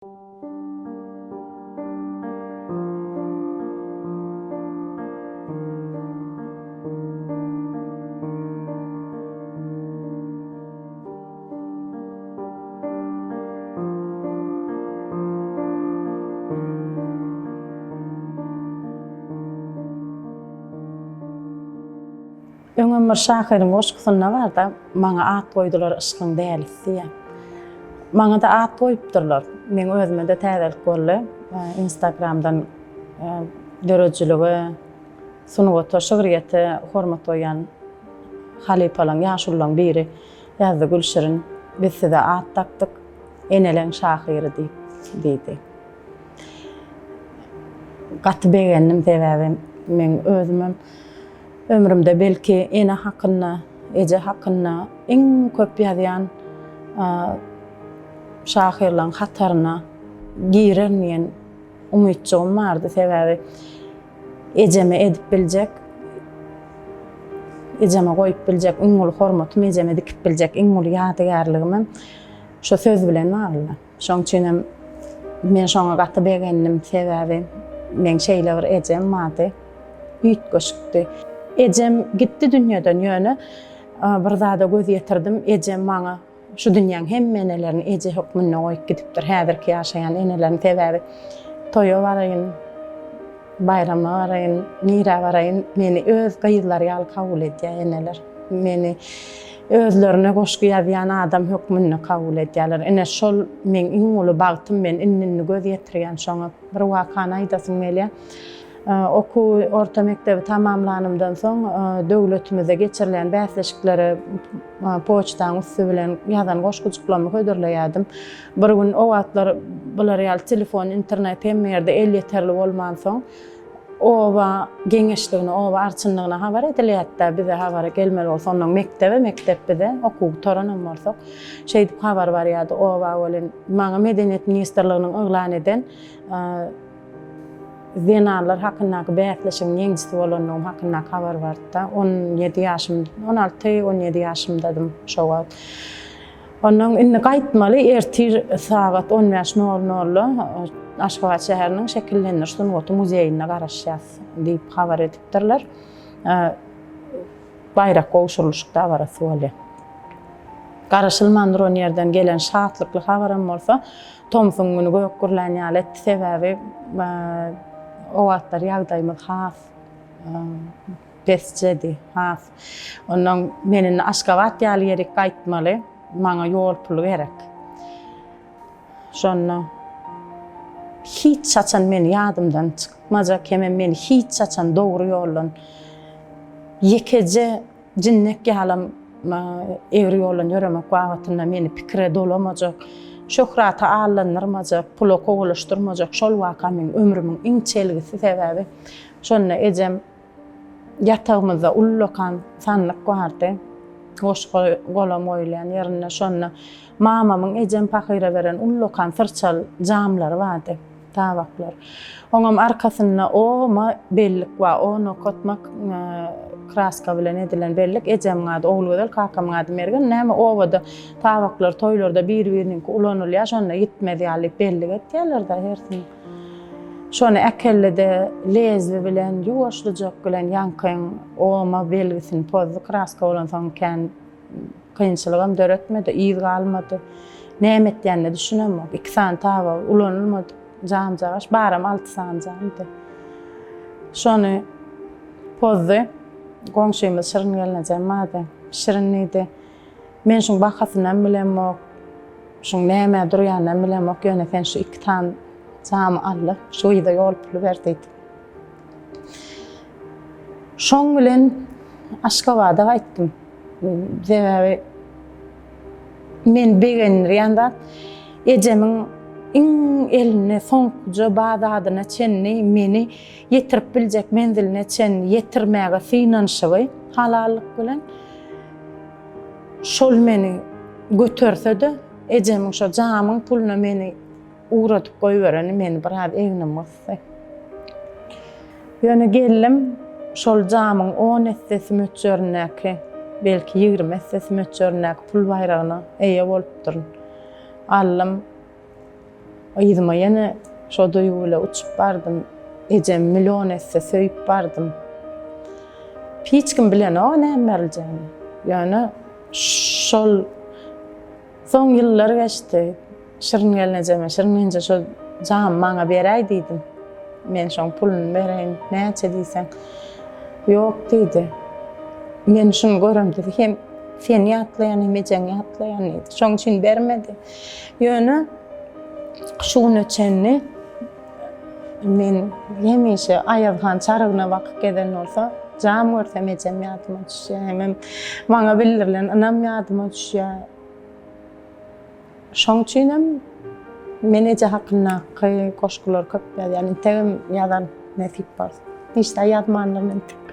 Öňem bir şahyryň goşgusynda barda, maňa at goýdular yşkyň dälisi diýýär. Maňa-da at goýupdyrlar. Meň özüme-de täzelik boldy. Instagramdan döredijilige, sungata, şygryýete hormat goýýan halypalaryň, ýaşulularyň biri ýazdy, Gülşirin, biz size at dakdyk, eneleň şahyry diýip, diýdi. Gaty begendim, sebäbi meň özümem ömrümde belki ene hakynda, eje hakynda iň köp ýazýan şahyrlaryň hataryna girerin diýen umytjygym bardy. Sebäbi ejeme edip biljek, ejeme goýup biljek iň uly hormatym, ejeme dikip biljek iň uly ýadygärligimem şo söz bilen bagly. Şoň üçinem men şoňa gaty begendim, sebäbi meň şeýle bir ejem bardy, üýtgeşikdi. Ejem gitdi dünýeden, ýöne bir zada göz ýetirdim, ejem maňa şu dünýäň hemme enelerini eje hökmünde goýup gidipdir, häzirki ýaşaýan enelerini, sebäbi toýa baraýyn, Baýrama baraýyn, nirä baraýyn, meni öz gyzlary ýaly kabul edýär eneler. Meni özlerine goşgy ýazýan adam hökmünde kabul edýärler. Ine, şol meň iň uly bagtym, men indi-indi göz ýetirýän şoňa. Bir wakany aýdasym gelýär. Okuwy, orta mekdebi tamamlanymdan soň, döwletimizde geçirilýän bäsleşiklere poçtaň üsti bilen ýazan goşgujyklarymy hödürleýärdim. Bir gün o wagtlar bular ýaly telefon, internet hemme ýerde elýeterli bolmansoň, oba geňeşligine, oba arçynlygyna habar edilýärdi-de, bize habara gelmeli bolsa, onnoň mekdebe, mekdep bize, okuw gutaranam bolsak, şeýdip habar barýardy oba welin, maňa Medeniýet ministrliginiň yglan eden zenanlar hakyndaky bäsleşigiň ýeňijisi bolandygym hakyndaky habar bardy-da. 17 ýaşym, 16, 17 ýaşymdadym şo wagt. Ondan indi gaýtmaly, ertir sagat on bäş nol nolda Aşgabat şäheriniň Şekillendiriş sungaty muzeýinde garaşýas diýip habar edipdirler. Baýrak gowşurylyşyk dabarasy bolýar. Garaşylman duran ýerden gelen şatlykly habaram bolsa, tomsuň güni gök gürlän ýaly etdi. Sebäbi o wagtlar ýagdaýymyz has Pesjedi, has. Ondan men indi Aşgabat ýaly ýerik gaýtmaly, maňa ýol puly gerek. Şonda hiç haçan meni ýadymdan çykmajak hemem meni hiç haçan dogry ýoldan ýekeje jinnek ýalam egri ýoldan ýöremek babatynda meni pikire dolamajak, şöhrata allandyrmajak, pula kowalaşdyrmajak şol waka meň ömrümiň iň çelgisi sebäbi şonda ejem Ýatagymyzda ullakan sandyk bardy. Goşgy golam goýulýan ýerinde şonda mamamyň ejem pahyra beren ullakan syrçaly jamlary bardy, tabaklar. Oňam arkasynda O-ma bellik bar, O nokatmak kraska bilen edilen bellik. Ejemiň ady Ogulgözel, kakamyň ady Mergen. Näme obada tabaklar toýlarda bir-biriniňki ulanylýar, şonda ýitmez ýaly diýip bellik etýärler-de hersini. Şony äkeldi-de, lezwi bilen, ýuwaşlyjak bilen ýaňkyň oma belgisini pozdy. Kraska bolansoň kän kynçylygam döretmedi, yz galmady. Näme etýänine düşünemok. Iki sany tabagy ulanylmadyk jamjagaş, baram alty sany jamdy. Şony pozdy. Goňşymyz Şirin gelnejem bardy. Şirin diýdi. Men şuň bahasynam bilemok, şuň nämä durýanynam bilemok, ýöne sen şu iki sany jamy al-da, şu gyza ýol puly ber diýdi. Şoň bilen Aşgabada gaýtdym. Sebäbi meni begendirýän zat, ejemiň iň elinde soňkuja bar zadyna çenli meni ýetirip biljek menziline çenli ýetirmäge synanyşygy halallyk bilen. Şol meni göterse-de, ejemiň şo jamyň puluna meni ugradyp goýbereni meni biraz egnim gysdy. Ýöne geldim, şol jamyň on essesi möçberindäki, belki 20 essesi möçberindäki pul baýragyna eýe bolupdyryn. Aldym. Yzyma ýene şo duýgy bile uçup bardym. Ejemi million esse söýüp bardym. Hiç kim bilenok näme beriljegini. Ýöne şol soň ýyllar geçdi. Şirin gelnejeme, Şirin genje şo jamy maňa beräý diýdim. Men şoň puluny bereýin, näçe diýseň. Ýok diýdi. Men şuny göremde hem seni ýatlaýan hem ejeňi ýatlaýan diýdi. Şoň üçin bermedi. Ýöne şu güne çenli men hemişe Aýazhan çarygyna bakyp gezen bolsa, jam görsem ejem ýadyma düşýär. Hemem maňa bildirilen ynam ýadyma düşýär. Şoň üçinem men eje hakyndaky goşgulary köp ýazýan. Entegem ýazaryn nesip bolsa. Hiç zat ýazmandyryn entek.